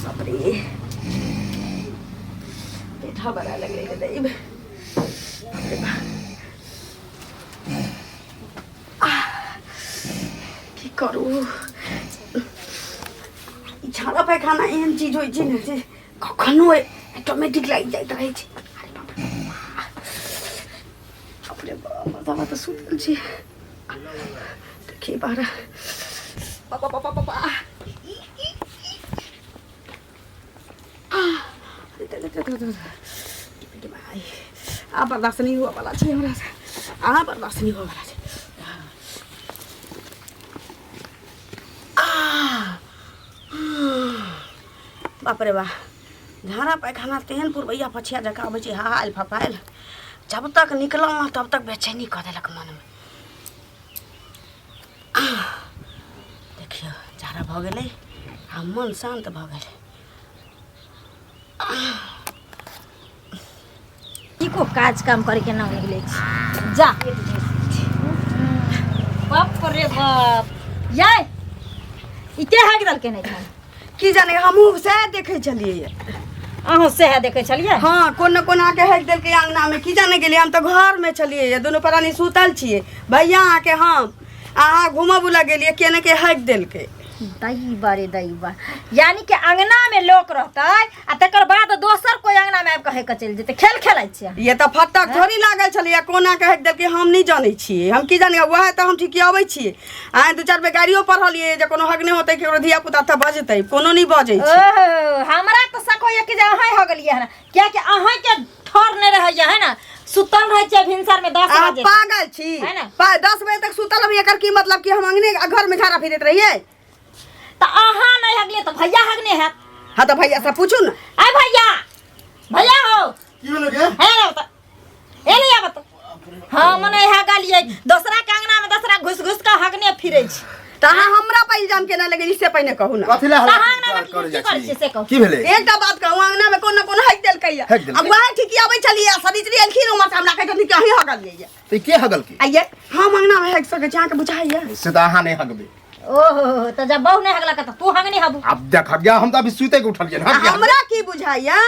बाप रे, पेट हबड़ा लगलै रे दैब। बाप रे बाप। आह, की करू? ई झाड़ा पैखाना एहन चीज होइ छै ने जे कखनो ऑटोमेटिक लागि जाइत रहै छै। अरे बाप रे बाप रे बाप, मर्दाबा तऽ सुतल छै। देखिए बाहर, बाबा बाबा बाबा। आ बर्दाश्त नहीं हुआ वाला छै हमरा से, आ बर्दाश्त नहीं हुआ वाला छै। बाप रे बा, झाड़ा पैखाना तेहन पुरबैया पछिया जकाँ अबै छै, हाहायल फफायल। जब तक निकलहुँ तब तक बेचैनी कऽ देलक मनमे। देखियौ, झाड़ा भऽ गेलै आ मन शान्त भऽ गेलै। एको काज काम करे के नाम निकले छै। जा, बाप रे बाप, याय ई के हाक देलकै? नहि खान। की जाने, हमहूँ सएह देखै छलियै। अहूँ सएह देखै छलियै? हँ, कोन कोना के हेक देलकै अंगना में, की जाने गेलियै। हम तऽ घर में छलियै, दुनू प्राणी सुतल छियै, भैया अहाँके हम अहाँ घूमऽ बुलऽ गेलियै, केने के हेक देलकै। दई बारे दई बा, यानी कि अंगना में लोक रहतै आ तकर बाद दोसर कोई अंगना में आबि कऽ हेक चलि जेतै। खेल खेलै छियै? ये तऽ फटक थोड़ी लागल छलैया। कोना के हेक देलकै, हम नहि जानै छियै। हम की जानी? वएह तऽ हम ठिकियाबै छियै। आइ दू चारि बेर गाड़ियो पढ़लियै जे कोनो हगने होतै, केकरो धिया पुता तऽ बजतै, कोनो नहि बजै छै। ओहो, हमरा तऽ शक होइया कि जे अहाँ हो गेलियै हन, कियाकि अहाँ के ठर नहि रहैया है ने, सुतल रहै छियै भिनसर में 10 अहाँ बजे। पागल छी? है ने? 10 बजे तक सुतल हम, एकर की मतलब कि हम अंगने घर में झाड़ा फिरैत रहियै? तऽ अहाँ नहि हगलियै तऽ भैया हगने हैत। हाँ, तऽ भैया से पूछू ने। आय भैया, भैया हो। की भेलो गे? है ना तऽ ए नहीं आबत। हम नहि हगलियै, दोसरा के अंगना में दोसरा घुस घुस के हगने फिरै छै। तऽ अहाँ हमरा पर इल्जाम केना लगेली से पहिने कहू ने। कथी लए तऽ हल्ला अहाँ अंगना में करे की जाइ करै छी? छियै से कहू। की भेलै? एकटा बात कहू, अंगना में कोनो कोनो हक देलकै हक देलकै? आ वएह ठिकियाबै छलियै, सरित्री एलखिन उमर से, हमरा कहै छथिन कि अहीं हगलियै। तऽ ई के हगल की? आइये हम अंगना में हक सकै छी, अहाँके बुझाइया? से तऽ अहाँ नहि हगबै। ओहो, तऽ जब बहु नहि हगलक तऽ तू हगने हबू। आब देख गया, हम तऽ अभी सुते के उठलियै हन। हमरा की बुझाइया,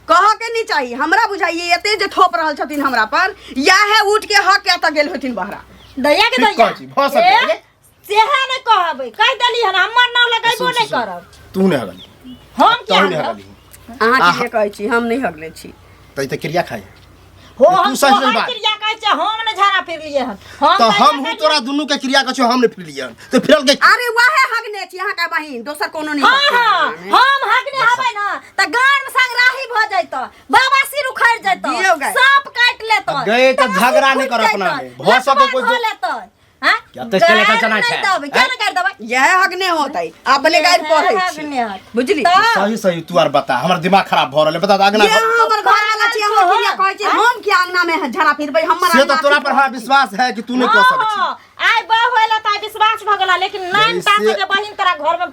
कह के नहीं चाहिए, हमरा बुझाइए एते जे थोप रहल छथिन हमरा पर, या है उठ के हक के तऽ गेल होथिन बहरा। दैया के ठीक दैया कहै छी, भऽ सकैए। ए, सेहे नहि कहबै, कहि देली हन, हमर नाम लगैबो नहि करब। तू नहि हगली। हम तू किया नहि हगब? हगली। अहाँ के कहै छी, हम नहीं हगले छी। तऽ ई तऽ क्रिया खाइ। हो, तू हम सही तोहर बात। क्रिया कहै छै, हम नहि झाड़ा फिरलियै हन। हम तऽ दैया हम कहलियै- तोरा दुनू के क्रिया कहै छियौ, हम नहि फिरलियै हन तऽ फिरल के? अरे वहे हगने छी अहाँ के बहिन, दोसर कोनो नहीं। हाँ हगने। हाँ, हम हगने हबै ना तऽ गान संग राही भऽ जैतौ, बाबा सिर उखड़ जैतौ, दियौ गाय। सांप काटि लेतौ। गए तऽ तासी झगड़ा नहि फूटि कर अपना जैतौ, मे। भऽ सकै लठबा कोइ धऽ लेतौ। हाँ? क्या तऽ चले गारि चना नहि छै? देबै, क्या नहि गारि देबै? यह हगने होतै, अपने गारि पढ़ै छी। हगने होतै। बुझली? तऽ सही सही तू आर बता, हमर दिमाग खराब भऽ रहल है, बता तऽ अगना ये हमर घर वाला छी, हमर क्रिया कहै छी, हम किया अंगना में झाड़ा फिरबै? हमर से अंगना तऽ तोरा पर हमरा विश्वास है कि तू नहि कऽ सकै छी। हाँ, आइ बहू होइला तऽ आइ विश्वास भऽ गेला, लेकिन नाइन से- तास जे बहिन तोरा घर में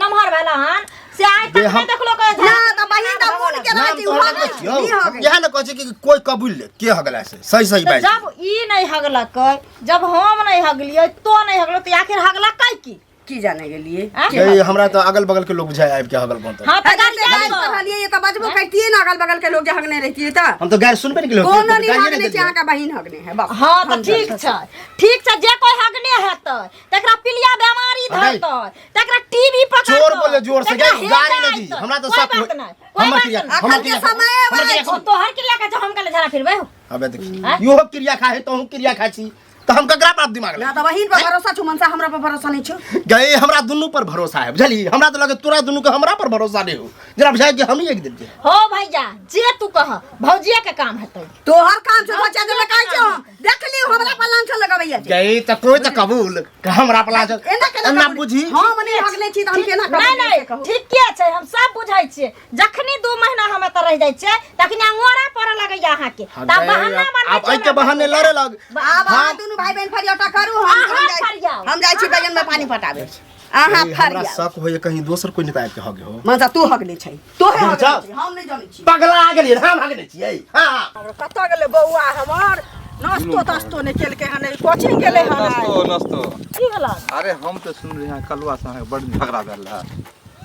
नमहर भेला हन से आइ तक बे नहि देखलो के ना तऽ बहिन तऽ मुन के रहै नाम छै, तोहर हगै लगबै छै, छियौ। नहि हगै। इएह ने कहै छी कि कोइ कबूल ले के हगला से सही सही तऽ बात। जब ई नहि हगलक, जब हम नहि हगलियै, तो नहि हगलो, तऽ आखिर हगलकै की? की जाने गेलियै। आँ? ये हमरा तऽ अगल बगल के लोग बुझाय आबि के हगल बनतै। हाँ तऽ गारि गारि पढ़लियै तऽ बजबो करितियै ने, अगल बगल के लोग जे हगने रहितियै तऽ। हम तऽ गारि सुनबे नहि केलियै। कोनो नहीं गारिये हगने छै, देलियै। अहाँके बहिन हगने है बस। हाँ तऽ ठीक छै, ठीक छै, जे कोइ हगने हेतै तकरा पीलिया बेमारी हगै। धरतै, तकरा टीबी पकड़तै। चोर बोले जोर से, तकरा गई, गारि हेजा नहि दी। अयतै। हमरा तऽ कोइ शक बात होइ- नहि, कोइ हमर बात क्रिया नहि। हमर अखन के क्रिया समय हमर अबै क्रिया ओ तोहर क्रिया कहै छै, हम कहले झाड़ा फिरबै हो। अबे देखी, आँय? इहो क्रिया खाए तोहू क्रिया खाइ छी तऽ हम ककरा पर आब दिमाग ना लगा? तऽ बहिन पर भरोसा छौ मनसा, हमरा पर भरोसा नहीं छौ? गए, हमरा दुनू पर भरोसा है, बुझली? हमरा तऽ लगे तोरा दुनू के हमरा पर भरोसा नहीं हो, जरा बुझाय कि हम ही एक दिन के। हो भैया, जे तू कह, भौजिया के काम हेतै। तोहर काम छौ, बच्चा जे कहै छौ, देख लियौ हमरा पर लांछन लगबैया छै। गए तऽ कोई तऽ कबूल कि हमरा पर लाज एना केना एना कबूल? बुझी। हम नहीं हगने छी तऽ हम केना नहि कबूल नहि से कहू? ठीके छै, हम सब बुझै छियै। जखनी 2 महीना हम एतऽ रहि जाइ छियै तखनी अंगोरा पड़ऽ लगैया अहाँके, हाँ, तऽ गए, बहाना बनबै आब छियै एहि के हमरा। बहाने लड़े लग। आब अहाँ दुनू भाई बहन फरियाटा करू, हम अहाँ हम जाइ फरियाउ। हम जाइ छी बैगन में पानी पटाबे। अहाँ ए, हमरा फरिया शक होइए कहीं दोसर कोई नहीं आबि के हगे हो। मनसा तू हगने छै, तोहे हगने जाओ। छै, हम नहि जानै छी। पगला गेलियै, हम हगने छियै। हाँ। कतऽ गेलै बौआ हमर? नाश्तो ताश्तो नहि केलकै हन, कोचिंग गेलै हन। नाश्तो नाश्तो की भेलन? अरे हम तऽ सुन रहे हैं कलुआ से अहाँके बड़ झगड़ा भेल रहै।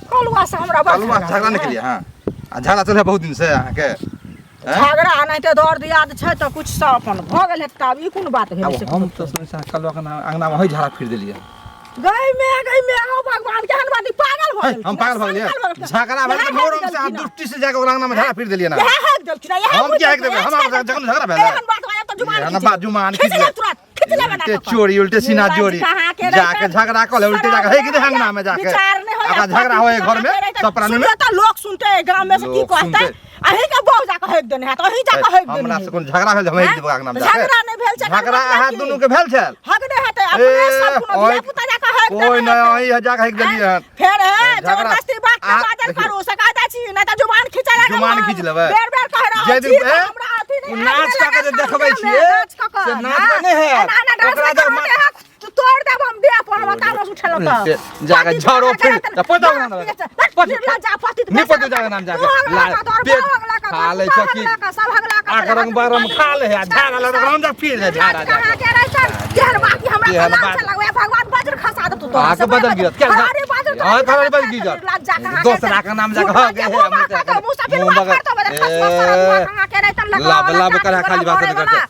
कलुआ से हमरा बड़ कलुआ से झगड़ा नहि केलियै अहाँ? आ झगड़ा चलै बहुत दिन से अहाँके? हैं? झगड़ा नहि तऽ दर दियाद छै तऽ कुछ सब अपन भऽ गेल हेतै, आब ई कोन बात भेलै? आब से हम तऽ सुनै छी अहाँ कलुआ के नाम अङ्गनामे होइ झाड़ा फिर देलियै। गई में गई में हो भगवान, केहन बात, ई पागल भऽ है, गेलखिन, हम पागल भऽ गेलियै? पागल भऽ गेलखिन। झगड़ा भेल तऽ इएह मोरम से देलखिन अहाँ हँ। दृष्टि से जाके ओकरा अङ्गनामे झाड़ा फिर देलियै ना। इएह हाक देलखिन हँ, इएह हम बुझि की हाक देबै? देलखिन, हम इएह जखन झगड़ा भेल एहन बात होय तऽ जुबान एहन खींच बात जुबान खींच खींच ले ले। तुरंत खींच लेबै ना। उल्टे चोरी उल्टे सीना जोड़ी कहाँ के जाके झगड़ा कऽ ले, उल्टे जाके हे कि नहीं अंगना में जाके विचार नहीं होय। अगर झगड़ा होय घर में सब प्राणी में सुनते तऽ लोक सुनते गांव में से की लोक कहते? सुनतै। अहीं के बहू जाके हेक देने हैत, अहीं जाके हेक देने हमरा हैत। से कोन झगड़ा भेल हम हेक देबै अंगना में जाके? झगड़ा नहि भेल छै, एकर झगड़ा मतलब अहाँ की? दुनू के भेल छल। हक नहि हेतै, अपने सब कोनो ओहि- धिया पुता जाके हेक देने कोई नहीं हेतै। अहीं जाके हेक देलियै हन। फेर हे झगड़ा- जबरदस्ती बात आ, के बाजल देखियौ। करू सकायता छी, नहि तऽ जुबान खींचे लागब जुबान हम। खींच लेबै। बेर बेर कहि रहल जाहि दिन छी, तऽ ए, हमरा अथी नहि ओ आबि नाच कऽ के जे लागल देखबै गाममे, छियै, नाच कऽ कऽ, से नाच हाँ। कऽ नहि हैत। एना एना डांस ओकरा नहि जे करबै, अहाँ तोड़ि देब हम देह पर, हमरा तामस उठेलहुँ तऽ। से जाके पति झाड़ो कहाँ फिर, के तऽ पोता बना देबै। रहतै? निर्लज्जा, पति नहि पोतौ जाके नाम जाके। तू हगला ला- का, तोहर पेट बाप हगला का, खा तोहर लै पुतहु छै की? हगला का, सब हगला का, आकरंग बारम खा ले है, झाड़ा लग राम जा फिर है झाड़ा कहाँ जाके। के रहतै? केहन बात हमरा केहन कलाम बात? से लगबै, भगवान वज्र खसा देतौ तोरा। अहाँके बदल गिरत क्या? हमारे वज्र हाँ, तोरा हमारे वज्र गिरत, गिरत। निर्लज्जा कहाँ के दोसरा के नाम जाके झूठा हगे के है, मुँह हम बात करतौ, मुँह से फिर मुँह बात बगल- करतौ, बदल खसवा ए, सारा दुआ कहाँ के रहतै, लगवा लब वाला लब करा काटी खाली वाला, बात भरे करतै। वाला।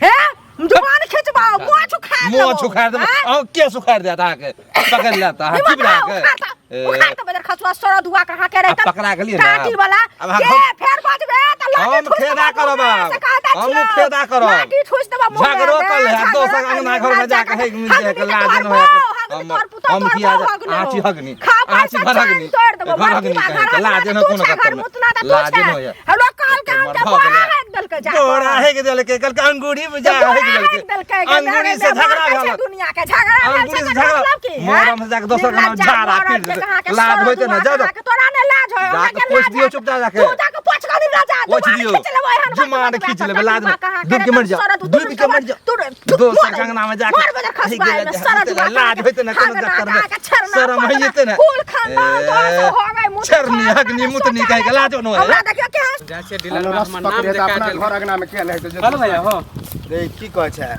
हे जुबान खिंचबाओ, मुँह सुखा मुँह सुखाड़ देबै। अहाँ के सुखाड़ देत अहाँके? पकड़ लेत अहाँ की बता अहाँके? उखाड़ त बदर खसुआ सर दुआ कहाँ के रहतन अब पकड़ा गेलियै ना। टाटी वाला अब अहाँ के हम- फेर बजबे त लाठी हम ठुस खेदा देबो करब मुँह में, आब। से कहता हमहूँ छियौ। खेदा करब। लाठी ठुस देबो मुँह में, झगड़ो कर ले, झगड़ो दोसर कर अंगना ले, घर में जाके हेग मिल जाए के हगनी लाज तोहर न होय। बहू, हगनी तोहर पुतहु, हम तोहर किया बहू हगनी आँची हो। हगनी खा आँची पैसा घर चाइन हगनी तोड़ देबो, घर बाकी हगनी बा कहे घर के लाज हगना न तू कोनो छै, गप्प घर में मुतना त तू लाज छै। न होय। हम लोग कहल के हम के भऽ बोरा गेलै। हेक देलकै जा बोरा हेक देलकै, कहलकै अंगूरी बुझा हेक देलकै, अंगूरी से झगड़ा भेल। दुनिया के झगड़ा भेल अंगूरी छै से तऽ झगड़ा मतलब की, हैं? मोरम से जाके दोसर के नाम निर्लज्जा झाड़ा मरद पीट के देतै। कहाँ के लाज सर होइते ने, दुआ जाउ कहाँ के तोरा ने लाज होय, हमरा जाके के पोछि लाज दियौ हैत। चुपचाप जाके। तू जाके पोछि कऽ निर्लज्जा, पोछि जुबान दियौ। खींच लेबै एहन बात जुबान बजबै खींच तऽ लेबै, लाज दुआ कहाँ के डूबि के मरि जाउ, सर दू डूबि के मरि जाउ। तू दोसर के अंगना में जाके मर बजर खसबा हेक एहिमे सर दुआ लाज होइते ने कोनो चक्कर में। कहाँ के छेरना शरम पड़ना, होइते ने। कुल खानदान तोहर सब हो गए, मुँह छेरनी, छेरना, हगनी, मुतनी कहि के लाजो न होय। हमरा देखियौ केहन जाइ छियै डीलर रस हमर नाम पकड़े तऽ देखा अपना देल। घर अंगना में किया नहि हेतै जे चल भैया हो। रे की कहै छै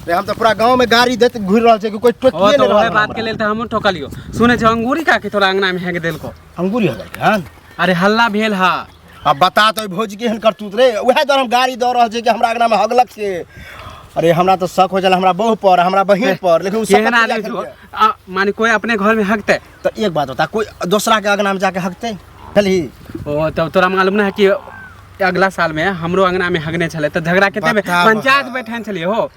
रे, हम तऽ पूरा गाँव में गाड़ी दैत घुरि रहल छै कि कोई ओ टोकिए तऽ नहि ओहे रहल। बात के लेल तऽ हमहूँ ठोकलियो। सुनै छै अंगूरी काकी तोरा अंगना में हेक देलको? अंगूरी हो गेल हन? अरे हल्ला भेल हा। अब बता तो भौजी केहन करतूत रे। उएह दुआरे हम गाड़ी दऽ रहल छै कि हमरा अंगना में हगलक से। अरे हमरा तऽ शक हो जाला हमरा बहू पर, हमरा बहिन पर, लेकिन उ केहन शपथ आदमी लिया छौ खेलकै। आ, माने कोई अपने घर में हकते तऽ एक बात बता, कोई दोसरा के अंगना में जाके हगतै चलही? ओ तब तोरा मालूम ना है कि अगला साल में हमरो अंगना में हगने छलै तऽ झगड़ा कते भेल? बताब। पंचायत बैठन छलियै हो।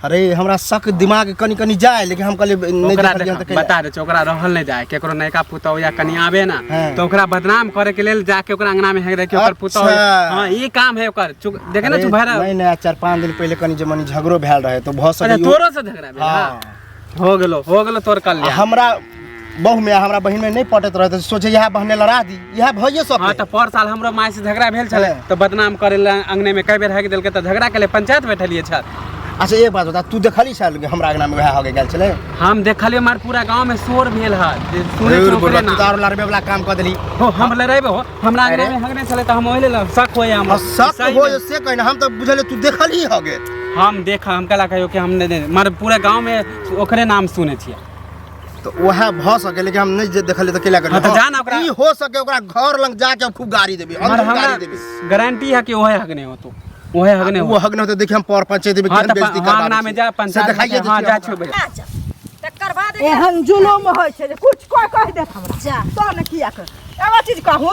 अरे हमरा शक दिमाग कनि कनि जाय, लेकिन हम कहलियै नहि ओकरा देखलियै देखा, तऽ कैला। बता दे छै, ओकरा रहल नहि जाय, केकरो नयका पुतहु या कनिया आबे ना हाँ। तऽ ओकरा बदनाम करे के लेल जाके ओकरा अंगना में हेक दे कि ओकर पुतहु। अच्छा। हाँ ई काम है ओकर। चुक देखे ना अरे, तू भैरव। नहीं नहीं, 4-5 दिन पहले कनि जे मनी झगड़ो भेल रहे तो भऽ अच्छा सकै। तोरो से झगड़ा भेल? हाँ। हो गेलो, हो गेलो तोर आ कल्याण। हमरा बहु में हमरा बहिन में नहीं पटैत रहे तऽ सोचे इएह बहने लड़ा दी, इएह भइए सकै। हाँ तऽ पर साल हमरो माय से झगड़ा भेल छलै हाँ। तऽ बदनाम करे ला अंगने में कई बेर हेक देलकै तऽ झगड़ा के लेल पंचायत बैठलियै छल। अच्छा एक बात बता, तू देखली छल कि हमरा अंगना में वएह होगे गेल छलै? हम देखलियै, मार पूरा गांव में शोर भेल है जे सुनै रे छियै बुढ़वा, ओकरे तू तऽ नाम। आरो लड़बे वाला काम कऽ देली। हो हम लड़ेबे हो, हमरा अंगना में हगने छलै तऽ हम ओहि लेल शक होय हमरा। आ शक सही हो में। से कहि हम तऽ बुझलियै तू देखली होगे। हम देख हम कला कहियो कि हम नहि नहि, मार पूरा गांव में ओकरे नाम सुनै छियै। तऽ वएह भऽ सकै, लेकिन हम नहि जे देखलियै तऽ केला करियै? हाँ, तऽ जा ना ओकरा। ई हो सके ओकरा घर लग जाके हम खूब गाड़ी देबै, मार अंदर हमरा गाड़ी देबै। गारंटी है कि ओहे हगने हो तू, ओहे हगने हो। ओ हगने हो तऽ देखिए हम पर पंचायत में हाँ केहन तऽ बेइज्जती हाँ करबा अंगना में जा से पंचायत देखाइए में, हाँ दै जा छियै। छियौ भैया। अच्छा तकर बाद एहन जुलुम होइ छै जे कुछ कोइ कहि देत हमरा जा। तो ने किया कर। एगो चीज कहू,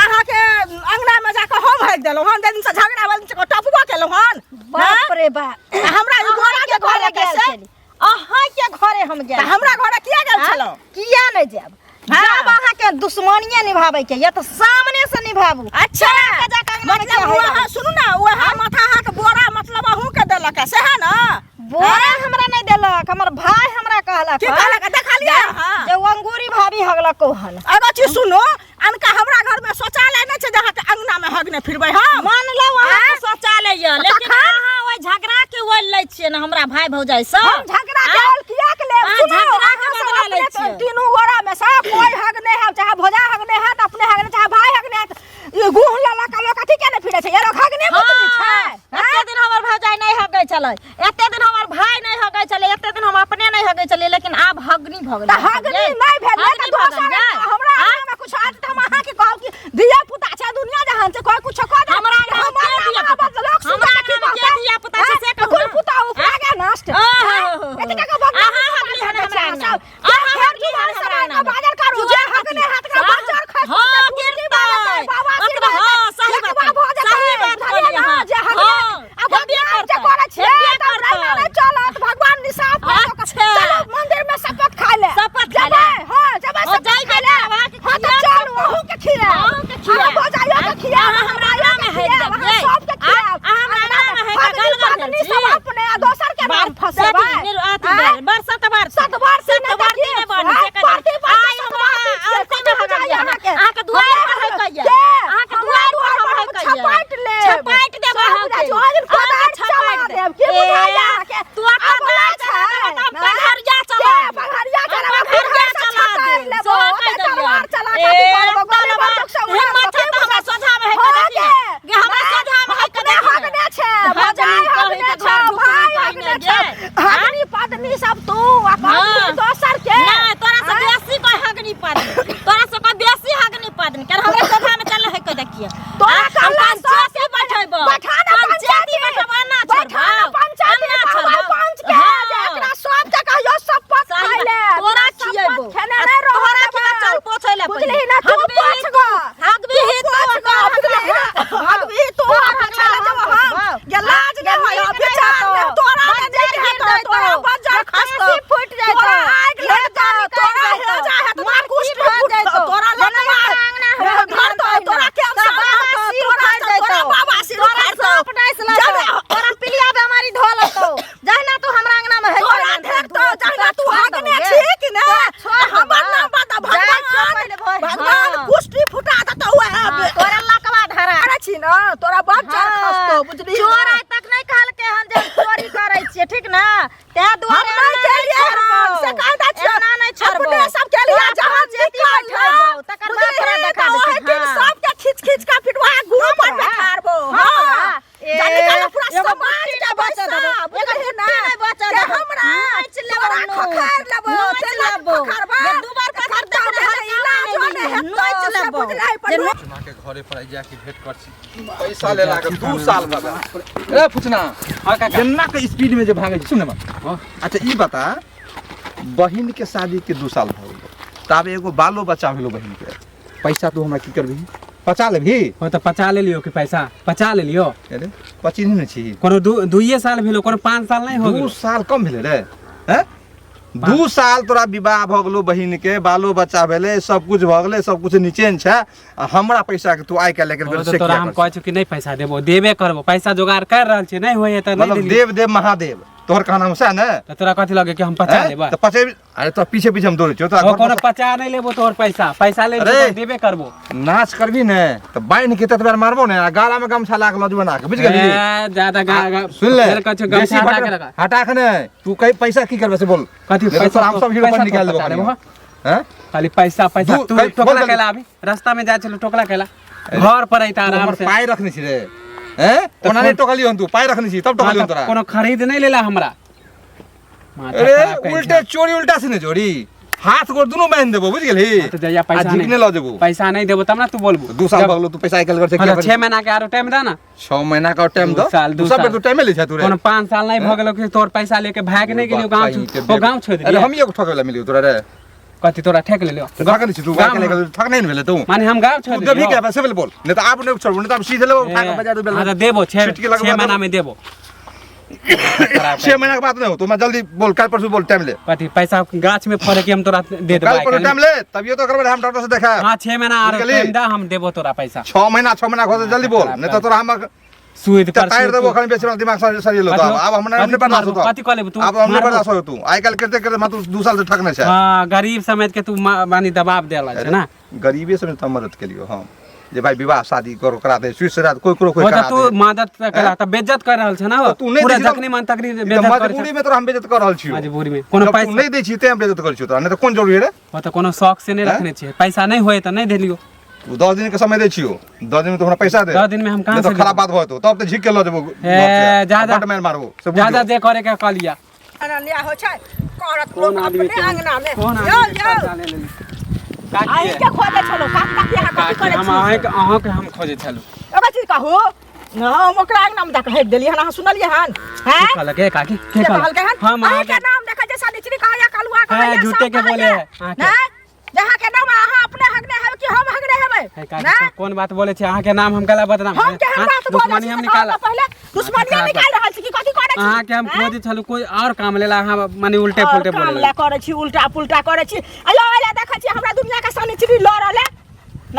अहाँके अंगना में जाके हम हेक देलहुँ हन, जाहि दिनसँ झगड़ा भेल से टपबो केलहुँ हन। बाप रे बाप। हमरा ई गोरा के अहाँके घरे घरे गेल कैसे? छली, अहाँके घरे हम गेल। तऽ हमरा घरे किया गेल हाँ? छलहुँ? किया नहि जायब? हाँ। जब अहाँके दुश्मनिये निभाबै के या तऽ सामने से निभाबू। अच्छा चला के जाके अंगना में मतलब किया ओ हेक अहाँ सुनू ना, ओ अहाँ माथा अहाँके बोरा मतलब अहूँ के देलक है, सएह ना? बोरा हमरा नहि देलक, हमर भाय हमरा कहलक। की कहलक? देखलियै अहाँ? जे ओ अंगूरी भाभी हगलक हन। एगो चीज सुनू, अनका हमरा घर में शौचालय नहीं छै जे अहाँके अंगना में हगने फिरबै हम। मान लो अहाँके शौचालय यऽ, लेकिन तखन? अहाँ ओहि झगड़ा के ओल लै छियै ने हमरा भाय भौजाइ से। हम झगड़ा के ओल किया के लेब? अहाँ सुनू, झगड़ा के अहाँ सब बदला लै अपने छियै। तीनू गोरा में से कोई हक नहीं है, चाहे भौजा हक नहीं है त अपने हक नहीं, चाहे भाई हक नहीं है। ई गुह लला का लोग कथी के ने फिरे छै, ये लोग हक नहीं बुतनी छै। एते दिन हमर भौजाई नहीं हगै छलै, एते दिन हमर भाई नहीं हगै छलै, एते दिन हम अपने नहीं हगै छलै, लेकिन आब हगनी भऽ गेलै। त हगनी नहीं भेलै त हगनी भऽ दोसर गेलै। हमरा अंगना में कुछ आत त हम अहाँ के कहब कि धिया पुता छै, दुनिया जहान छै, कोई कुछ कह दे। हमरा अंगना में के धिया पुता? लोग हमरा अंगना में के धिया पुता छै से कहू कुल ना। पुता उपरा के नष्ट। आहा। एते टका बदनामी अहाँ समाज हगली हन भेटै छै, हमरा अंगना में। सब। अहाँ जे हगली हन खेत हमरा जुआर अंगना में। बाजार करू, जे हगने हाथ के हाँ, बाजार खा हाँ, गिरतै। ओकरा हाँ, सही बात भऽ जेतै। सही बात बुझलियै कहलियै ना, अहाँ। जे हगने हाँ, आ हेबे भगवान जे करतै, करै छियै हेबे तऽ करतै। रहिना नहि चलत, भगवान निसाफ करतै। अच्छा। चलू मंदिर में शपथ खाय ले। शपथ खाय ले। जेबै, हाँ, जेबै हाँ, शपथ जाइबै खाय ले। तब अहाँके हाँ, तऽ खियाब चलू, शपथ। अहूँ के खियाब। अहूँ के खियाब। अहाँ भौजाइयो के खियाब, अहाँ हमरा अंगना में खियाब, हैक अहाँ देबै। सबके खियाब। अहाँ हमरा अंगना में हैक हगनी गलगल भेल पगनी छी। सब अपने आ दोसर के नाम फंसेबै। आँय? सतवार सतवार से नहि सतवार देखिए। नहि बनी आँय, से कहि परती पर आइ से हम सतवार अहाँ छियै, औरती में कथी हगलियै बुझाइए हन। अहाँके? अहाँके दुआरि पर हमरा हकैया। के? अहाँके हमरा दुआरि पर दुआरि हम पर हम हकैया। छपाटि लेब। छपाटि देब सब अहाँके। बुझाइ छै, ओहि दिन अहाँके कोदारि छपाटि चला देब। देब। की बुझाइए ए, अहाँके? तू अपन अबला दाँत चला छै। देबऽ तऽ हम आँय? पघरिया के चला देब। पघरिया हम चलाबऽ? पघरिया पघरिया चला चला देब। लेबो। सोहा ओते कहि देलियै। तलवार चला ए, कऽ की करबो? गोली तलवार। बंदूक से उड़ा हिम्मत देबो। छै की तऽ हमरा बुझाइ? सोझामे है कऽ हाँ देखिए। गे। गे, हमरा सोझामे है कऽ अपने देखिए। हगने छै, हगनी भौजाई कहै हगने के छै, घर ढुकनी भाई पहिने हगने गे। छै। हगनी पदनी सब तू आ हाँ। कहबी दोसर के। नहीं, तोरा से आँय? बेसी कोई हगनी पदनी, तोरा से कोई बेसी हगनी पदनी कर हमरा सोझा में चल है को देखिए। तोरा हम कहला पंचायती बैठेबो, बैठा ना पंचायती पंचायती। बैठेबो, ना बैठा ना छोड़बो, पंचायती, ना कहबै छोड़बो। पंच के, हाँ। जे एकरा सब के कहियो शपथ सही खाय बात। ले। तोरा बिना शपथ खियेबो। खेने आ नहि रहऽ तोरा देबै। खिया चल पोछै ले बुझलिही पहिले। ना, तू हगबी पोछ गऽ। हगबी ही तू तू पोछ गऽ, बुझलिही ना? हगबी तू, तोरा आ पोछै ले हगला जेबो हम हम। पोछबौ। गे लाज नहि गे होइए, नीक नहि विचार हेतौ। नहि, तोरा नहि बज्जर नीक गिर हेतौ, जैतौ। तोरा बज्जर खसतौ। खाँसी फुटि जैतौ। तोरा आगि हेजा लगतौ, निकलि तोरा जैतौ। हेजा हेतौ, तोरा मारपीट कुष्ठ भऽ फुटतौ, जैतौ। तोरा जेना लतवा हमरा अंगना हमरा धरतौ, घर तोरा तोरा कैंसर बाबा हेतौ, सिर तोरा उखाड़ि तोरा जैतौ। बाबा सिर तोरा उखाड़तौ। साँप डसि लेतौ। जब तोरा पीलिया बेमारी धऽ लेतौ। जहिना तू हमरा अंगना में है तोरा ढेरतौ, जहिना तू हगने छी कि ने, हमर नाम बता, जाइ छियौ भगवान पहिले भोरे। भगवान हाँ। कुष्ठी फुटा देतौ वएह हाँ, पे। तोरा लकवा धरा। अरे छी न, तोरा बज्जर खसतौ, बुझलिही चोर ना? आइ तक नहीं कहलकै हन जे हम चोरी करै छियै, ठीक ना? तें हम दुआरे नहि एना केलियै नहि हन, से छोड़बौ। कहि दै छियौ। एना नहि छोड़बौ। अपने सब केलियै, तोरा जहाँ पंचायती निकलल, बैठेबौ, तकर बाद तोरा बुझलिही देखा तऽ दै ओहि छियौ। दिन हाँ। सबके खींच खींच कऽ पिटवा गुरु पर हमरा? बैठारबो। हमरा? हाँ। ए, जा निकालो पूरा एगो समाज बुट्टी के नहि बचऽ पैसा, देबौ, एगो बुझलिही ना? बुट्टी नहि बचऽ के देबौ। हमरा नोचि लेबौ, तोरा नोच। खखारि लेबौ, नोचि तेना लेबौ। खखारबा, जे दू बार पकड़ खत्ता देबौ, भेलै, हल्का इलाजो नहि नहि हेतौ, नोचि से लेबौ। बुझलिही जे पर फुचना के घरे पर आइ जाके भेंट कर छी, पैसा ले लागे 2 साल भऽ गेल। ए फुचना, हाँ काका। केना के स्पीड में जे भागै छी, सुन ने बात। हाँ। अच्छा ई बता, बहिन के शादी के 2 साल भऽ गेल, ताबे एगो बालो बच्चा भेलो बहिन के, पैसा तू हमरा की करबिही? पचा लेबही? हो तऽ पचा लेलियो कि पैसा पचा लेलियो। अरे पचीनी ने छी। कोनो दुइये साल भेलो, कोनो 5 साल नहीं हो 2 गेलो। साल कम भेलै रे। हैं? 2 साल तोरा विवाह भऽ गेलो बहिन के, बालो बच्चा भेलै, सब कुछ भऽ गेलै, सब कुछ निचेन छै, आ हमरा पैसा के तू आइ काल्हि लेके ओ से तऽ तोरा किया हम कर? कहै छियौ कि नहीं पैसा देबो, देबे करबो, पैसा जोगाड़ कर रहल छियै, नहीं होइए तऽ नहीं मतलब देलियै। देव देव महादेव तोहर कहना हम सएह ने? तऽ तोरा कथी लगे कि हम पचा हैं? लेबै? तऽ पचे, अरे तोरा पीछे पीछे हम दौड़ै छियौ, तोरा ओ घर कोनो पर पचा नहीं लेबो तोहर पैसा, पैसा ले अरे! तऽ देबे करबो। नाच करबी ने तऽ बान्हि के ततबे मारबो ने, आ गाला में गमछा लाग लऽ जेबो ना के, बुझि गेलही? ए, ज्यादा सुन ले, फेर कहै छियौ बेसी गमछा हटा हटा के लगा। हटा के ने, तू कहीं पैसा की करबे से बोल। कथी नहीं तो पैसा तोरा हम सब हीरो पैसा पर निकाल तोर देबो पचा खाली। लेबो, हाँ? हैं? खाली पैसा पैसा दू- तू कहीं- टोकला बोल जल्दी। कैला, अभी रास्ता में जाइ छलौ टोकला कैला, घर पर अइता तू आराम हमर से। पाइ रखने छी रे। हैं? तऽ ओना नहि कोन- टोकलियौ हन तू, पाइ रखने छी तब हाँ, टोकलियौ तऽ तोरा। कोनो खरीद नहीं लेला हमरा। माथा अरे खराब करै उल्टे छै। चोरी उल्टा से ने चोरी, हाथ गोड़ दुनू बान्हि देबो, बुझि गेलही? हाँ, तऽ जहिया आ पैसा झिकने नहीं लऽ जेबो। पैसा नहीं देबो तब ना तू बोलबो। 2 साल जब- भऽ गेलौ, तू पैसा आइ काल्हि कर छै, हाँ, किया तऽ करै? 6 महीना के आरो टाइम दे ना। 6 महीना का टाइम दू दो। साल, तू दू सब बेर साल। तू टाइमे लै छै तू रे। कोनो 5 साल नहीं भऽ गेलौ कि तोर पैसा लेके भागि नहीं गेलियौ गाँव कहीं के ओ गाँव छोड़ि अरे देलियै। हम एगो ठकै ला मिलियौ तोरा रे। कथी तोरा ठेक लेलियौ? तो ठक नहीं छी तू, गाँव आइ काल्हि ठक नहीं ने भेलै तू। माने हम गाँव छोड़ि तू देबही देलियौ? के से बोल, नहीं तऽ आब नहीं छोड़बो, नहीं तऽ आब सीधे लेबो उठा के बाजार हाँ, तऽ देबो, छिटकी लगबा 6 महीना देबो। में देबो। 6 महीना के बात नहीं हो, तू हमरा जल्दी बोल, काल्हि परसू बोल, टाइम ले। कथी पैसा गाछ में फड़े कि हम तोरा दे देबो काल्हि आइ परसू काल्हि? टाइम ले, तभियो तो करबै हम डॉक्टर से देखा। हाँ, 6 महीना आरो बुझि गेलही? टाइम दे, हम देबो तोरा पैसा। 6 महीना, 6 महीना घोषे जल्दी बोल, नहीं तो तोरा हम सुइद पर तार सुइद देबो, तू। खन बेच दिमाग से सही लो। कथी आब आब हमरा कथी नहीं बर्दाश्त मारबो? होतो। कथी कऽ लेबो तू? आब हम नहीं मारबो? बर्दाश्त होतो तू। आइ काल्हि करते करते तू 2 साल से ठकने छै। हाँ, गरीब समझ के तू मानी दबाव देला छै ना। गरीबे समझ त मदद केलियो हम। जे भाई विवाह शादी करो करा दे सुई से कोई कोई कोई ओ तऽ करा तू दे मदद तऽ करा तऽ बेज्जत कर रहल छ ना तऽ तू नहि पूरा दै छी तऽ- जखनी मन तखनी ई तऽ बेज्जत कर मजबूरी में तोरा हम बेज्जत कर रहल छियौ मजबूरी में कोनो जब तू पैसा नहि दै छी तें हम बेज्जत करै छियौ तोरा नहि तऽ कोन जरूरी रे ओ तऽ कोनो शौक से नहि हैं? रखने छियै पैसा नहि होय तऽ नहि देलियो तू 10 दिन के समय दै छियौ 10 दिन में तू हमरा पैसा दे 10 दिन में हम कहाँ नहि तऽ से खराब देबौ? बात भऽ जेतौ तब तऽ झीक के लऽ जेबौ ए, जा जा। बड मारि मारबो से बुझ जा जा जो। जे करे के कऽ लिया अन्याय होइ छै करत कोन लोक आदमी अपने अंगना में कोन यौ आदमी के यौ कर्जा ले लेली? काकी अहीं के खोजै छलहुँ काकी काकी अहाँ कथी काकी करै हम छी अहाँके अहाँके हम खोजै छलहुँ एगो चीज कहू न हम ओकरा अंगना में जाके हेक देलियै हन अहाँ सुनलियै हन के हैं कहलक हे काकी के के कहलकै हन हम अहीं के अहाँके नाम देखै छै सनिचरी कहैया कलुआ कहैया झूठे सब के बोले कहैया। है, अहाँके। नहि जहाँ के नाम अहाँ अपने हगने हेबै कि हम हगने हेबै हे काकी नहि कोन बात बोले छी अहाँके नाम हम गला बदनाम हम केहन हाँ? बात बोलै दुश्मनी छी हम से कहू निकालब तऽ पहिले दुश्मनिये खराब निकालि रहल छी कि कथी करै छी अहाँके हम हैं? खोजै छलहुँ कोई और काम लेला अहाँ माने उल्टे और पुल्टे काम बोले ला करै छी उल्टा पुल्टा करै छी अयो अइला देखै छी हमरा दुनिया के सनिचरी लऽ रहल है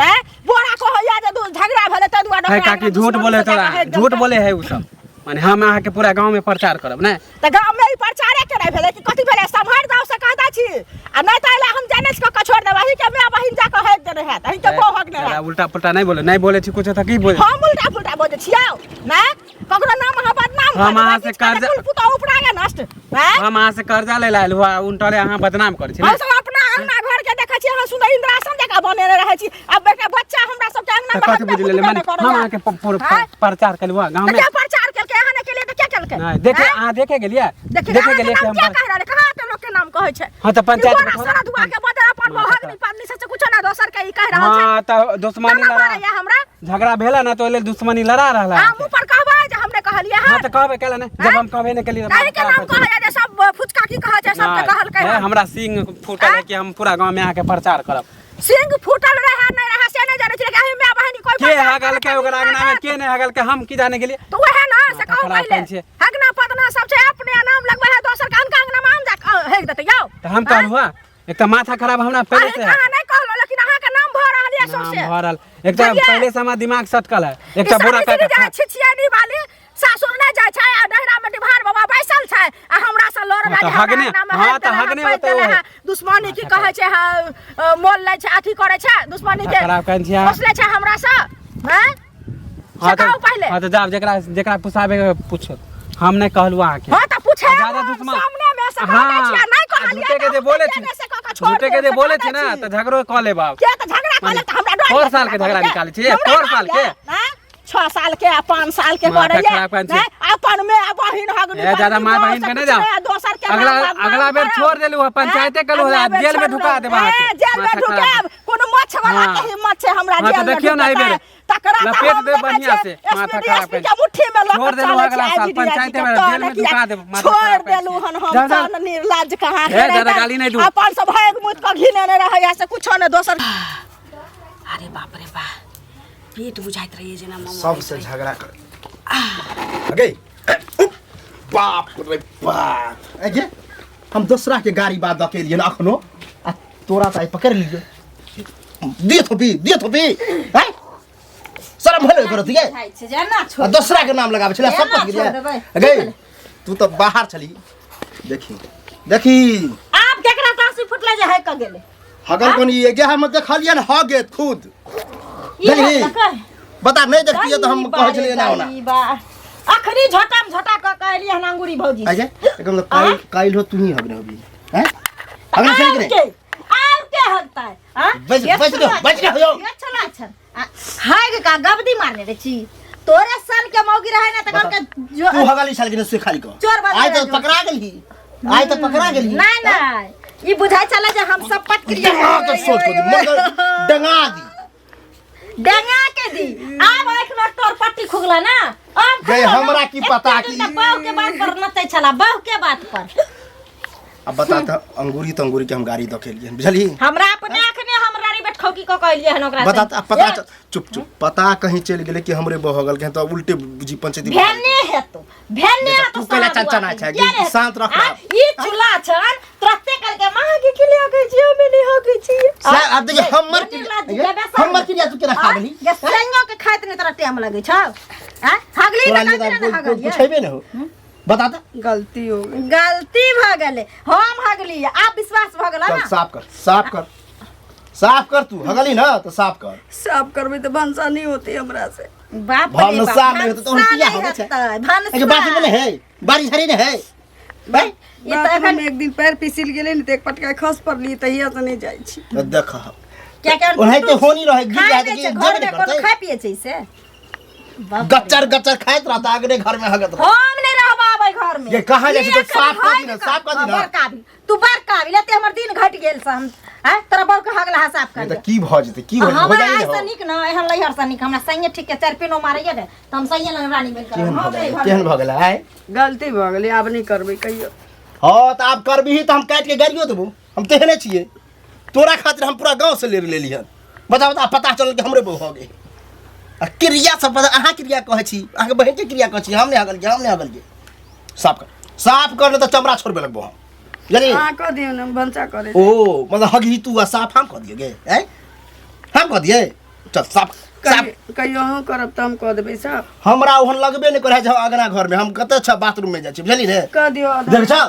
नहि बोरा कहैया जे झगड़ा भेलै ताहि दुआरे है ओकरा काकी अंगना झूठ दुश्मनी बोले से तोरा जाके हेक झूठ देलकै। बोले है उ सब माने हम अहाँके पूरा गाँव में प्रचार करब ने तऽ गाँव में ई प्रचारे केनाइ भेलै कि कथी भेलै सम्हरि जाउ से कहता छी आ नहि तऽ अइला हम जानै छी कऽ छोड़ि देब अहीं के माय बहिन जा कऽ हेक देने हैत अहीं के बौह हक नहि ज्यादा हैत उल्टा पुल्टा नहीं बोले नहीं बोले छी कुछ तऽ की बोले हम उल्टा पुल्टा बजै छियौ नहि ककरो नाम अहाँ बदनाम हम कऽ अहाँ देबै, से किछु कऽ कर्जा- कुल पुतोहु उपरा नष्ट आँय? हम अहाँ से कर्जा ले लायल हुआ उनटले अहाँ बदनाम करै छी ने? हम सब अपना अंगना घर के देखै छी अहाँ सुंदर इंद्रासन जकाँ बनेने रहै छी आब एकटा बच्चा हमरा सबके अंगना तऽ में कथी हगबे बुझि लेले कुदबे माने नहि करैया। हम अहाँके आँय? प्रचार केलहुँ हँ गाँव तऽ में के प्रचार केलकै अहाँ नहि केलियै तऽ के केलकै नहीं देखे आँय? अहाँ देखे गेलियै देखिए देखे गेलियै कि नाम हम क्या कह रहल है? कहाँ के लोग के नाम कहै छै हाँ, तऽ पंचायत में गोरा थोड़ा- सारा दुआ के बदल अपन हाँ, बहग तऽ- नहीं पाबनी से कुछो ना दोसर के ई कह रहल छै हाँ तऽ दुश्मनी ताना लड़ा मारैया हमरा झगड़ा भेला ना तो ओहि लेल दुश्मनी लड़ा रहल है आ मुंह पर कहबै जे हमने कहलियै हाँ हन तऽ कहबै कैला नहि जब हम कहबे नहि केलियै तऽ काहे के नाम कहैया जे सब फुचका की कहै छै सबके कहलकै नहीं हन हमरा सिंह फूटल है कि हम पूरा गाँव में आके प्रचार करब सिंह फूटल रहे नहीं रहे से नहीं जानै छी लेकिन एहि माय बहिनी कोई के प्रचार हगल के करत ओकरा नहीं अंगना में करत। के नहीं हगल के हम की जाने गेलियै तो वह ना से माथा कहू खराब पहिले करै छियै। हगना पतना सब छै अपने नाम लगबै है दोसर के अनका अंगना में आम जा के हेक देतै यौ तऽ हम कहलहुँ हँ एक तऽ माथा खराब हमरा पहिले से है अहाँ नहि कहलहुँ लेकिन अहाँके नाम भऽ रहल यऽ नाम सौंसे भऽ रहल एक तऽ बुझलियै? पहिले से हमरा दिमाग सटकल है एक ई तऽ बोरा समिति काट जाइ छिछियानी वाली सासुर नहि जाइ छै आ डहरा में डिभार बाबा बैसल छै आ हमरा से लड़ हाँ, लागि तऽ हमरा हगने- अंगना में हाँ, हाथ तऽ देले हगने हन, होतै पैर देले ओहे। हन, दुश्मनी की कहै छै हाँ, मोल लै छै अथी करै छै दुश्मनी के खराब कहै छी अहाँ। पोसले छै हमरा से हैं हाँ से तऽ कहू पहिले हाँ तऽ जाब जेकरा जेकरा पुछाबे के पूछो हम नहीं कहलहुँ अहाँके हाँ तऽ पूछे आ ज्यादा दुश्मन सामने में से हाँ, कहै छी आ नहि आ कहलियै झूठे के तऽ जे हम बोले किया छी नहि से कऽ कऽ छोड़ झूठे के देब, जे से बोले कह छी दै ना छी। तऽ झगड़ो कऽ लेब आब किया तऽ झगड़ा कऽ लेब तऽ हमरा डर चार साल के झगड़ा निकालै छी, चार साल के? 6 साल के आ 5 साल के माथा करैया खराब करै छी। नहि अपन में आ बहिन हगनी ए ज्यादा माय बहिन पे नहीं जाओ दोसर के अगला नाम बदनाम अगला बेर करब। छोड़ देलू हँ पंचायते हैं? कलू अगला हँ बेर जेल में छोड़ ढुका देब। देब अहाँके ए, जेल में माथा खराब ढुकाएब कोनो मच्छ वाला हाँ। के हिम्मत छै हमरा हाँ, तऽ जेल में देखियौ ने एहि बेर। ढुकेतै। तकरा तऽ लपेट हम देब देखै बढ़िआँ छियै, से, माथा एसपी खराब डीएसपी करि। के मुट्ठी में लऽ छोड़ कऽ देलहुँ चलै अगला छै साल, आईजी डीआईजी पंचायते के में तहन जेल में किया ढुका देब, माथा छोड़ खराब करि। देलहुँ हन हम जाउ, जाउ। तहन निर्लज्ज कहाँ ए, के ज्यादा रहितै। गाली नहि दू। अपन सब भागि मुति कऽ घिनेने रहैया से कुछो ने दोसर अरे बाप रे बा पेट बुझाइत रहिए जेना मम सबसे झगड़ा कर अगे बाप रे बाप अगे हम दोसरा के गाड़ी बाद दऽ के एलियै अखनो आ तोरा तऽ आइ पकड़ लियो दिए थोपी दिए थोपी हैं शरम भेल करो दिए खाइ छै जेना आ छोड़ दोसरा के नाम लगाबै छलै सब एना पकड़ छोड़ देबै। अगे तू तऽ बाहर छली देखी देखी आब केकरा तासी फुटले जे है क गेलै हगल कोन ये गे हम देखलियै न हगे खुद ई देखली? हगलकै। बता नहीं देखतियै तऽ हम कहै छलियै एना ओना ई बा अखनी झोटा में झोटा क कहलियै हन अंगूरी भौजी अच्छा एकदम काइल काइल हो तू ही हगने होबी हैं हगने छली कि आब नहीं के आब के हगतै हां बच- बच गयो, बच गयो यौ। ये छला छन हाय का गबदी मारने रे छी तोरे सन के मौगी रहे ना त बता। के जो तू हगली छल कि नहीं से खाली को चोर बन आइ तऽ गया जो। पकड़ा गेली आइ तऽ पकड़ा गेली नहीं नहीं ई बुझाइ छला जे हम सब पट क्रिया डंगा के सोच को दी मगर डंगा दी डंगा के दी आब आँख में तोर पट्टी खुगला ना आब गई खुगला ना। हमरा की पता एते कि- दिन तक बहू के बात पर नचै छला बहू के बात पर अब बता त अंगूरी त अंगूरी के हम गाड़ी दऽ के एलियै बुझलिही हमरा अपने आँख ने हम रानी बैठ खौकी क कहलियै हन ओकरा बता से। त पता चल चुप चुप पता कहीं चलि गेलै कि हमरे बह गेल तऽ उल्टे बुझी पंचायती भेने हेतो भेने बेटा, हेतो तू कैला सारा चंचना दुआर छै? के। किया रे? शांत रख आ, ना। ई चूल्हा छन तुरते करके माँ के के लिए गई छी हम नहीं हो गई छी साहब, आब देखिए, हमर हमर क्रिया तू केना खा गेली? सैयो के खाइत नहीं तोरा टाइम लगै छौ आ हगली तोरा त लिए कथी तऽ ने कोइ हगलियै पुछेबे ने हो बता त गलती हो गई गलती भ गेलै हम हगली आब विश्वास भ गेल चल ना साफ कर साफ कर साफ कर तू हगली ना तो साफ कर। साफ करबै तऽ भनसा नहि होतै हमरा से। बाप रे बाप, भनसा नहि हेतै तऽ भनसा किया नहि होबै छै? हेतै, भनसा। एके बाथरूम नहि है, बाड़ी झाड़ी नहि है भाई। ई तऽ बाथरूम एखन में एक दिन पैर फिसिल गेलै ने तऽ एक पटका खस पड़ली, तहिया से नहि जाइ छी। तो देख क्या क्या ओनाहिते होनी रहे, गिर खाय जाए नहि तऽ छै, गिर घर जेबे में नहि कोनो करतै। खाय पिए छै से बाप रे। गच्चर गच्चर खाइत रहता, अगले घर में हगत रहता। हम नहीं रहब आबै घर में। ये कहाँ जाइ छी? ई तो एखन साफ कऽ दी ने, हगि साफ कऽ दी ने। बड़ काबिल तू, बड़ काबिल एते हमर दिन घटि गेल से हम आँय तोरा बड़ के हगला हा साफ कर नहीं तऽ की भऽ जेतै, की भऽ जेतै? हो हमरा जाइ आइ ने से हो। नीक न एहन लैहर से नीक हमरा संगे ठीक के चारि पेनो मारैया ने तऽ हम संगे लग रानी बनि केहन करब भऽ हम गेलै, एहि घर केहन में। भऽ गेलै आइ? गलती भऽ गेलै, आब नहि करबै कहियो। हँ तऽ आब करबिही तऽ हम काटि के गाड़ियो देबो। हम तेहने छियै, तोरा खातिर हम पूरा गाँव से ले लेली हन। बता बता, पता चलल कि हमरे बहु हो गई आ क्रिया सब पता। अहाँ क्रिया कहै छी, अहाँके बहिनके क्रिया कहै छी। हम नहि हगलियै, हम नहि हगलियै। साफ कर, साफ कर, नहि तऽ चमड़ा छोड़बे लगबो हम, बुझलियै? अहाँ कऽ दियौ ने, हम भनसा करै। ओ मतलब हगही तू आ साफ हम कऽ दियै गे? आँय, हम कऽ दियै? चल साफ साफ। कहियो कहियो अहूँ करब तऽ हम कऽ देबै साफ। हमरा ओहन लगबे नहि करै छै। हम अगना घरमे हम कतऽ छ बाथरूममे जाइ छी, बुझलियै ने? कऽ दियौ आधा। देख छ